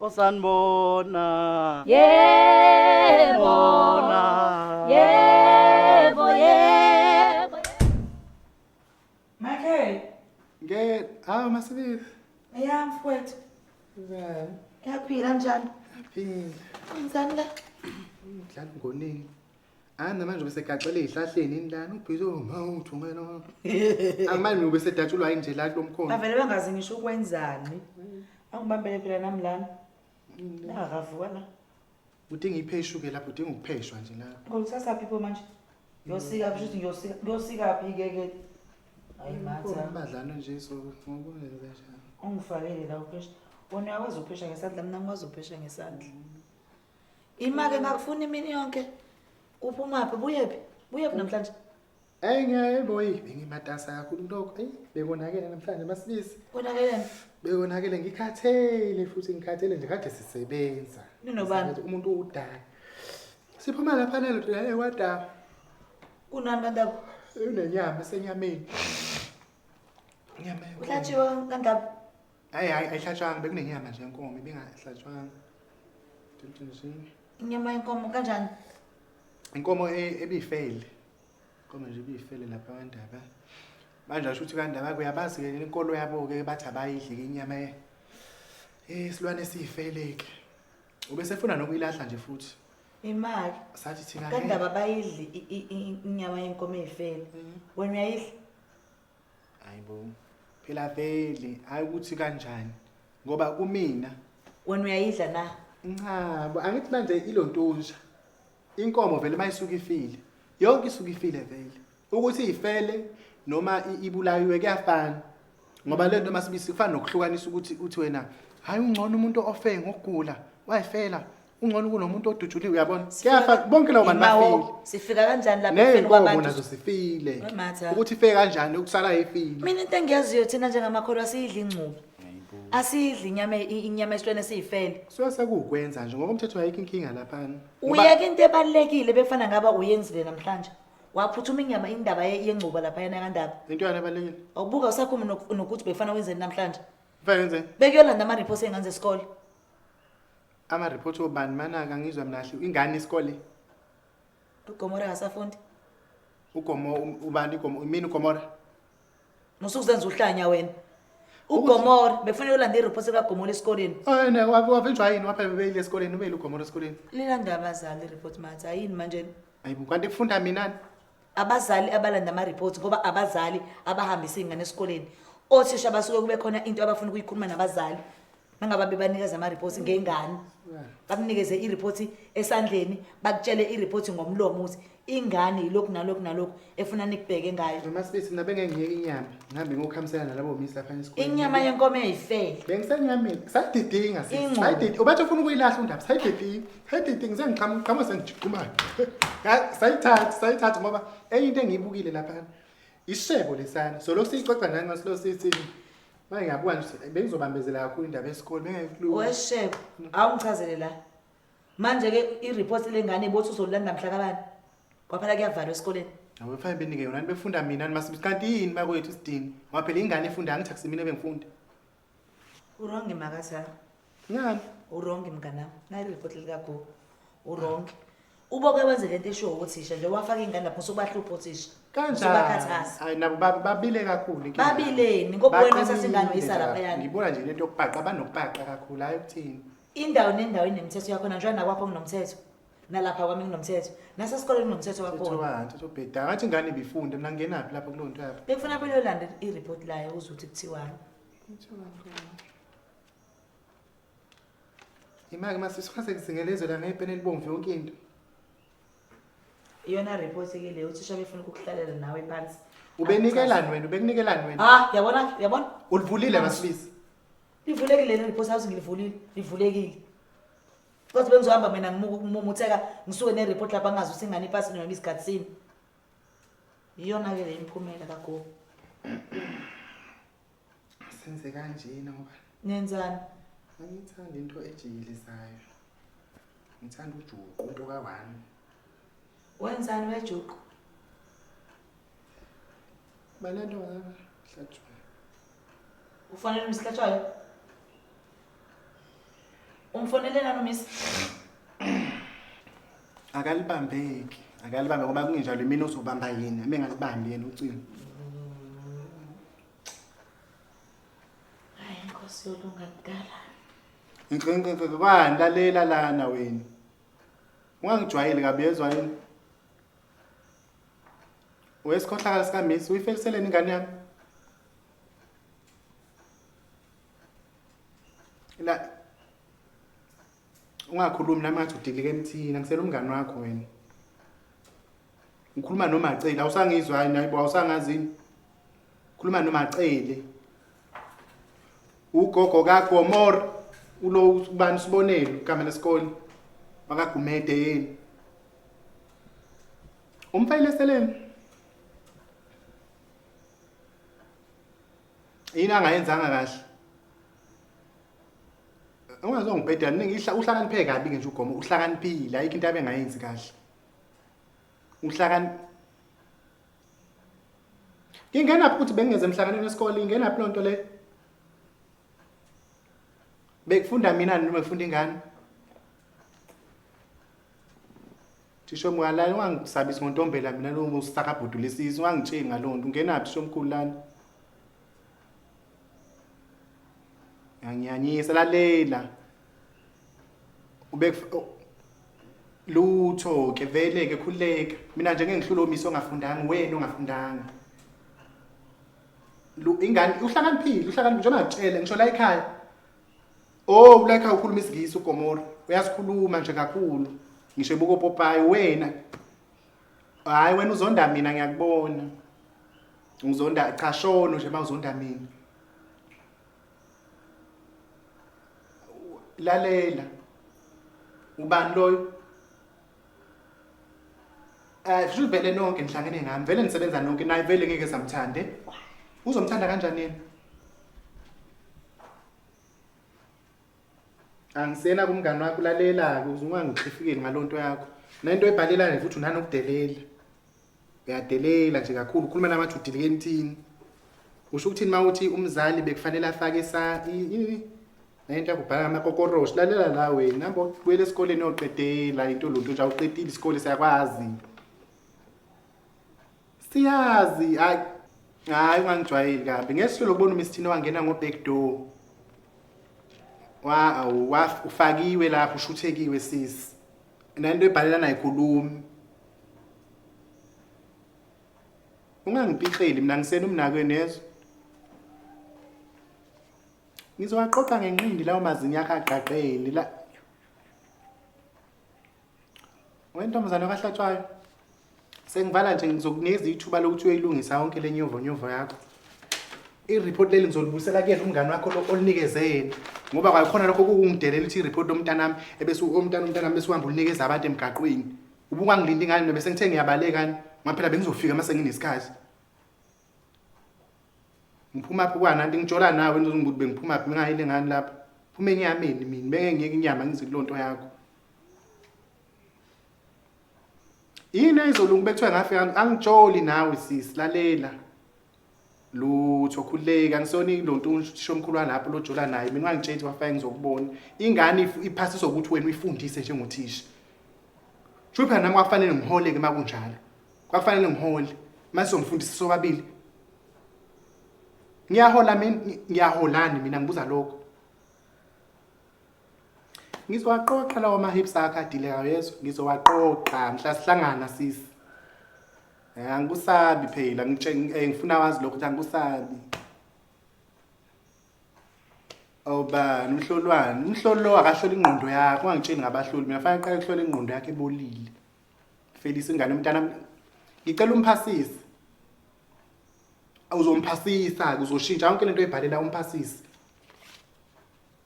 Osanibona. Yebo. Bona. Yebo, yebo. Michael, Nge hawu Masibisi. ya mfowethu. Njani? Uyaphila njani? Phila. Wenzani la? Udlala ngonini. Hayi namanje ubesegaxele ey'hlahleni yini lana ubhizi mawuthungela. Angimanje ubesedatshulwa yini nje la kulo mkhono. Bavele bengazi ngisho ukwenzani. Angibambele phela nami lana. Nangakavuka la. Udinga ipheshu-ke lapho udinga ukupheshwa nje lapho. Ngoluthatha phi pho manje? Ngiyosika phi ukuthi ngiyosika ngiyosika phi ke ke. Hayi matha. Badlana nje so ngokwenza kanjani. Ungifakele la uphesha. Wena uyakwazi ukuphesha ngesandla mina ngikwazi ukuphesha ngesandla. Ima-ke ngakufuna imini yonke. Uphumaphi? Buyephi? Buyephi namhlanje? Eyi ngiyayebo eyi bengimatasa kakhulu lokho. Eyi bekonakele namhlanje Masibisi. Konakeleni? Bekonakele ngikhathele futhi ngikhathele nje kade sisebenza. Ninobani? Sisebenza, Umuntu udala. Siphuma lapha nalo la ewadaba. Kunani kandaba? Unenyama esenyameni. Inyama yenkomo. Uhlatshiwe kandaba? Hayi hayi ayihlatshwanga bekunenyama nje yenkomo ibingahlatshwanga. Nje. Inyama yenkomo kanjani? Inkomo ebifele. Inkomo nje ibifele lapha kaNdaba. Manje asho ukuthi kaNdaba kuyabazi ke inkolo yabo ke bathi abayidli ke inyama ye. Isilwane esifele ke. Ubesefuna nokuyilahla nje futhi. Imali. Sathi thina Kandaba bayidli inyama yenkomo eyifele. Wena uyayidla? Hayibo. Phela vele hayi ukuthi kanjani ngoba kumina Wena uyayidla na? Nchabo, angithi manje ilontunja. Inkomo vele mayisuka ifile. Yonke isuka ifile vele. Ukuthi ifele noma ibulawiwe kuyafana. Ngoba lento masibisi kufana nokuhlukanisa ukuthi uthi wena hayi ungcono umuntu ofe ngokugula, wayifela. Ungcono kunomuntu odutshuliwe uyabona. Kuyafana bonke labo bantu Imawo, bafile. Sifika kanjani lapha ekufeni Ney'nkomo kwabantu? nazo zifile. We Matha. Ukuthi ife kanjani ukusala ifile. Mina into engiyaziyo thina njengamakholwa asiyidli ingcuba. Asiyidli inyama inyama yesilwane esiyifele. Kusuke sekuwukwenza nje ngoba umthetho ayikho inkinga laphana. Ngoba- Uyeke into ebalulekile befana ngaba uyenzile namhlanje. Waphuthuma inyama indaba yengcuba laphayana kandaba. Into yana ebalulekile. Awubuka usakhuluma nokuthi befana wenzeni namhlanje. Kufanele wenzeni? Bekuyolanda ama-reports ey'ngane zesikole. Ama-report obani manaka ngizwa mina kahle ingane isikole Ugomora akasafundi. ugomo ubani ugomo imini ugomora Musukuzenza uhlanya wena. Ugomora befuna uyolanda i-report kaGomora esikoleni. oh ne wavinjwa yini waphela beyile esikoleni ubeyile ugomora esikoleni Lilanda abazali i-report matha yini manje? ayibo kanti kufunda minani Abazali abalanda ama-reports ngoba abazali abahambisa iy'ngane esikoleni. Othisha basuke kube khona into abafuna ukuyikhuluma nabazali. Mangabe bebanikeza ama-reports ngengane. Bakunikeze i-report esandleni, bakutshele i-report ngomlomo ukuthi ingane yilokhu nalokhu nalokhu efuna nikubheke ngayo. noma sibithi mina bengeke ngiyeke inyama ngihambe ngokuhambisana nalabo misi lapha esikoleni Inyama yenkomo eyifele. bengisenyameni sayididinga sisi Ingcuba. sayididinga ubathi ufuna ukuyilahla undaba sayididinga sayididinga sengiqhamuka sengijiqumayo sayithatha sayithatha ngoba enye into engiyibukile lapha isishebo lesana so lokhu siyicoca nani masilo sithi manje ngiyabuka nje ukuthi bengizobambezela kakhulu indaba yesikole bengeke Weshebo, awungichazele la. Manje ke i-report lengane bothi uzolanda mhla kabani? Kwaphela kuyavalwa esikoleni. Awu fanele benike yona befunda mina masibithi kanti yini bakwethu isidini ngoba phela ingane efunda angithi akusimina bengifunda Urongi makasa. ngani Urongi mnganami. Nayi i-report likagogo. Urongi. Uboke wenze lento eshiwo uthisha nje wafaka ingane lapho usubahlupha othisha. kanjani Usubakhathaza. hayi nabo babile kakhulu inkinga. Babileni? Ngoba wena wathatha ingane Baqinile wayisa nje laphayana. ngibona nje lento yokupaqa banokupaqa kakhulu hayi ukuthini Indawo nendawo inemithetho yakhona njengoba nakwakho kunomthetho. Nalapha kwami kunomthetho. Nasesikoleni kunomthetho wakhona. Mthetho mthetho obheda ngathi ingane ibifunda mina ngingenaphi lapha kulowo nto yabo Bekufuna phela uyolanda i-report layo uze uthi kuthiwani. Imake masisi kuzingelezwe la ngepeni elibomvu yonke into. Iyona report ke leyo uthisha befuna ukukuhlalela nawe phansi. Ubenikelani wena ubekunikelani wena Ah, yabona, yabona? ulivulile masibisi Livulekile le report house ngilivulile, livulekile. Kodwa bengizohamba mina ngimumutheka ngisuke ne report lapha ngazi ukuthi ingane ipasi noma isikhathi sini. Iyona ke le imiphumela kagogo. Senze kanjena ngoba Nenzani? angithandi into ejikilizayo. Ngithanda ujuqu into ka-one. Wenzani wejuqu? Balento ngaba hlatshwa. Ufanele umsihlatshwayo? Umfonelelani uMiss? Akalibambeki, akalibambe ngoba kungenjalo imina ozobamba yena, uma engalibambi yena ucingo. Hayi inkosi yolunga kudala. Ngicengcengce lalela lana wena. Ungangijwayeli kabi yezwa yini? Wesikhohlakala sika Miss uyifeliseleni ingane yami? La ungakhulumi nami ngathi udilike emthini, angisela umngani wakho wena. Ngikhuluma noMacele, awusangizwa yini hayibo awusangazi yini? Khuluma noMacele. Ugogo kaGomor ulo ubani sibonelo igama lesikole bakaGumede yini? Umfayileseleni. Yini angayenzanga kahle? Ungazongibhedela ningi uhlakaniphe kabi nje uGomo uhlakaniphile ayikho into abengayenzi kahle. Uhlakani Ngingenaphi ukuthi bengingeze emhlanganweni wesikole ingenaphi lonto le? Bekufunda mina noma bekufunda ingane? Thisha omkhulu ungangisabisi ngontombela mina lo musakabhudu lesizwe ungangitsheli ngalonto ungenaphi thisha omkhulu lana? Ngiyanyisa lalela. Ube lutho ke vele ke khuleka. Mina nje ngeke ngihlule umiso ongafundanga wena ongafundanga. Lu ingane uhlakaniphile uhlakaniphile njengoba ngitshele ngisho la ekhaya. Oh la ekhaya ukhuluma isiNgisi uGomora. Uyasikhuluma nje kakhulu. Ngisho ebuka opopayi wena. Hayi wena uzonda mina ngiyakubona. Ngizonda cha shono nje mawuzonda mina. Lalela. Ubani loyo? Eh futhi vele nonke nihlangene ngami, vele nisebenza nonke naye vele ngeke samthande. Uzomthanda kanjani yena? Angisena kumngani wakho lalela-ke uze ungangixhifikeli ngalonto yakho. Nento ebhalelane futhi unanokudelela. Uyadelela nje kakhulu ukhuluma namathi udilike emthini. Usho ukuthini uma uthi umzali bekufanele afake sa nento yakho ubhala ngamakokoroshi lalela la wena hamba ubuyele esikoleni uyoqedela into lutho nje awuqedile isikole siyakwazi. Siyazi hayi hayi ungangijwayeli kabi ngesihlulo ukubona uMr wangena ngo back door. Wa awu ufakiwe lapho ushuthekiwe sisi. Nento ebhalelana ayikhulumi. Ungangipixeli mina ngisena umnakwe nezwe. Ngizowaqoqa ngenqindi lawo mazinyo akhe agqagqele la. Wentombazane okahlatshwayo. Sengivala nje ngizokunikeza ithuba lokuthi uyoyilungisa yonke le nyovonyovo yakho. I-report leli ngizolibuyisela kuyena umngani wakho lo olinikeze yena. Ngoba kwakhona lokho kukungidelela ukuthi i-report lomntanami ebese umntana umntanami bese uhamba ulinikeza abantu emgaqweni. Ubungangilindi ngani mina bese ngithe ngiyabaleka ni. Ngoba phela bengizofika mase nginesikhathi. Ngiphuma phi kwananti ngijola nawe ngizongibuthi bengiphuma phi ngingayile ngani lapha. Phuma enyameni mina bengeke ngiyeke inyama ngize kulonto yakho. Yini ayizolunga bekuthiwa ngafika angijoli nawe sisi lalela. Lutho khuleka ngisona lonto usho omkhulu walapho lojola naye mina ungangitsheli ukuthi wafike ngizokubona. Ingane iphasiswa ukuthi wena uyifundise njengothisha. Sho phela nami kwafanele ngihole ke makunjalo. Kwafanele ngihole. Mase sizomfundisa sobabili. Ngiyahola mina ngiyaholani mina ngibuza lokho. Ngizowaqoqa lawo ma-hips akho adileka uyezwa ngizowaqoqa mhla sihlangana sisi. Eh angikusabi phela ngitsheng eh, ngifuna wazi lokho ukuthi angikusabi. Awubani umhlolwane umhloli lo akahlola ingqondo yakho ungangitsheli ngabahloli mina fanele qale kuhlola ingqondo yakho ebolile. Felisa ingane umntana ngicela umphasise. Uzomphasisa uzoshintsha yonke lento oyibhalela umphasise.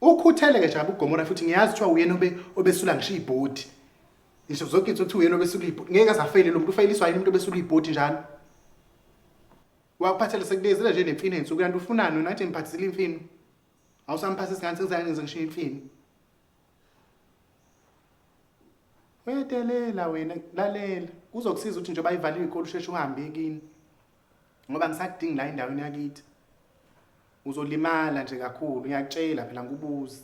Ukhuthele ke Jabu uGomora futhi ngiyazi kuthiwa uyena obe obesula ngisho ibhodi. Ngisho zonke izinto kuthiwa uyena obesula ibhodi. Ngeke azafeyile lo muntu ufayiliswa yini umuntu obesula ibhodi njalo. Wakuphathela sekunekezela nje nemfino ensuku kanti ufunani wena athi ngiphathisile imfino. Awusamphathisi ngani sengizangenze ngisho imfino. Uyadelela wena lalela. Kuzokusiza ukuthi njengoba ivaliwe ikole usheshe uhambe kini. Ngoba ngisakudingi la endaweni yakithi. Uzolimala nje kakhulu ngiyakutshela phela ngikubuza.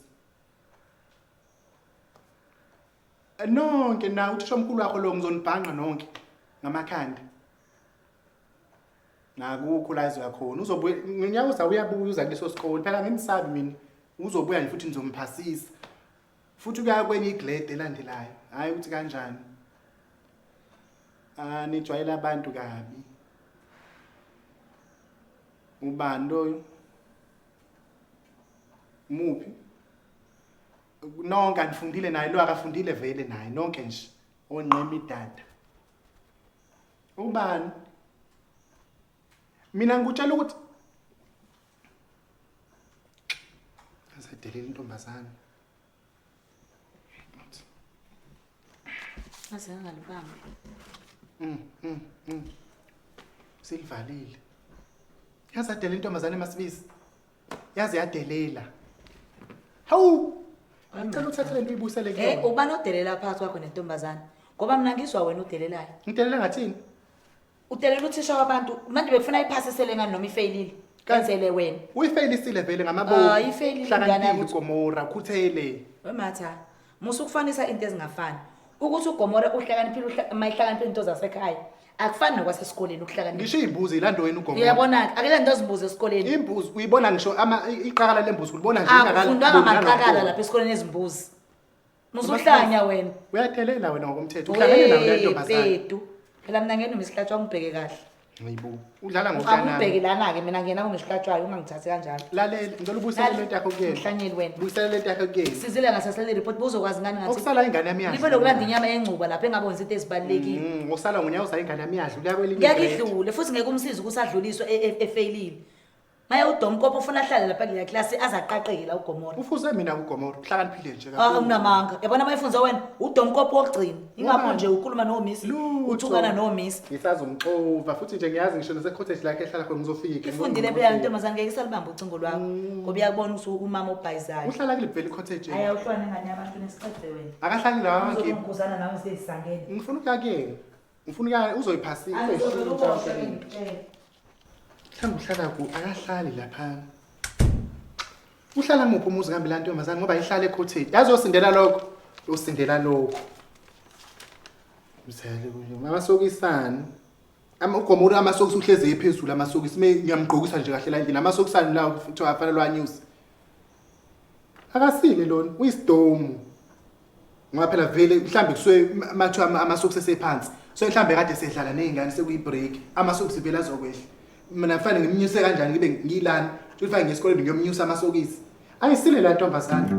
Nonke na uthisha omkhulu wakho lo ngizonibhanqa nonke ngamakhanda. Nakukho la izoya khona. Uzobuya ngonyaka uza uyabuya uza kuleso sikole. Phela ngimsabi mina. Uzobuya nje futhi ngizomphasisa. Futhi kuya kwenye igrade elandelayo. Hayi ukuthi kanjani. Ah nijwayela abantu kabi. Ubani loyo? Muphi? Nonke anifundile naye lo akafundile vele naye nonke nje onqema idada. Ubani? Mina ngikutshela ukuthi asedelela intombazane. Ngaze ngalibamba. Silivalile. Yaze yadelela intombazane Masibisi. Yaze yadelela. Hawu! Ngicela uthathe lento uyibuyisele Eh kuyona. ubani odelela phakathi kwakho nentombazane? Ngoba mina ngizwa wena udelelayo. Ngidelela ngathini? Udelela uthisha wabantu manje bekufuna iphasisele ngani noma ifeyilile? Kenzele wena. Uyifayilisile vele ngamabomu. Ah, ifeyilile ingane Hlakaniphile yakuthi. uGomora, ukhuthele. Wematha, musa ukufanisa into ezingafani. Ukuthi uGomora uhlakaniphile mayihlakaniphile into zasekhaya. Akufani nokwasesikoleni ukuhlakanipha. Ngisho izimbuzi ilando wena uGomora. Uyabona-ke akela nto ezimbuzi esikoleni. Imbuzi uyibona ngisho ama iqakala lembuzi ulibona nje Akufundwanga ingakali- amaqakala lapha esikoleni ezimbuzi. Musa uhlanya wena. Uyathelela wena ngokomthetho. Uhlangene nayo le ntombazane. Petu. Phela mina ngena umsihlatshwa ngibheke kahle. Hayibo. Udlala Ungibheke ngomntanami. lana-ke mina ngena umsihlatshwayo ungangithathi kanjalo. Lalela, ngicela ubuyisele lento yakho kuyena. Ngihlanyeli wena. Buyisele lento yakho kuyena. Sizile ngasesele report buzokwazi ngani ngathi. Okusala ingane yami yadla. Life lokulanda inyama engcuba lapha engabonisa into ezibalulekile. Okusala ngonyaka uza ingane yami yadla uya kwelinye. Ngeke igrade. idlule futhi ngeke umsize ukuthi adluliswe efeyilile. Maye uDomkopo ufuna ahlale lapha kuleya klasi aze aqaqeke la uGomora. Ufuze mina uGomora, uhlakaniphile nje Ah unamanga. Yabona mayifunza wena uDomkopo wokugcina. Ingakho Ngoba- nje ukhuluma nomisi, Lutho. uthukana nomisi. Ngisazomxova futhi nje ngiyazi ngisho nase-cottage lakhe ehlala khona ngizofika. Ifundile phela le ntombazane ngeke isalibamba ucingo lwakho ngoba uyakubona ukuthi umama obhayizayo. Uhlala kuleli vele i-cottage. Hayi awuhlwane ngane yabantu nesiqede wena. Akahlali la wangiphi. Uzongikuzana nawe sesisangene. Ngifuna ukuya kuyena. Ngifuna ukuya uzoyiphasisa. Angizovela uboshwe ngikutshele. Mhlawumbe uhlala ku akahlali lapha. Uhlala muphi umuzi kambe la ntombazane ngoba ihlala e-cottage. Yazi uyosindela lokho. Uyosindela lokho. Mzali kunje amasokisana. Ama uGomora amasokisi uhlezi ephezulu amasokisi me ngiyamgqokisa nje kahle la endlini amasokisana lawo kuthiwa afanele wanyuse. Akasile lona uyisidomu. Ngoba phela vele mhlambe kusuke mathiwa amasokisi esephansi. So mhlambe kade sedlala nezingane sekuyi break amasokisi vele azokwehla. Mina kufanele ngimnyuse kanjani ngibe ngilana futhi fanele ngesikoleni ngiyomnyusa amasokisi. Ayisile la ntombazane.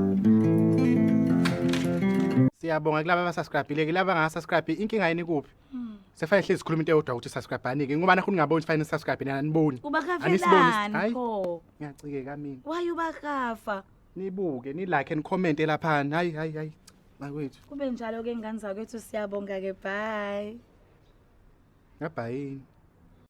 Siyabonga kulaba abasubscribe-ile kulaba abangasubscribe inkinga yini kuphi? Sefanele hlezi sikhuluma into eyodwa ukuthi subscribe anike ngoba nakho ningaboni fanele subscribe nina aniboni. Anisiboni. Ubakafelani Hayi pho? ngiyacikeka mina. Why ubakafa? Nibuke ni like and comment laphana. Hayi hayi hayi. Bakwethu. Kube njalo ke ngane zakwethu siyabonga ke bye. Ngabhayini.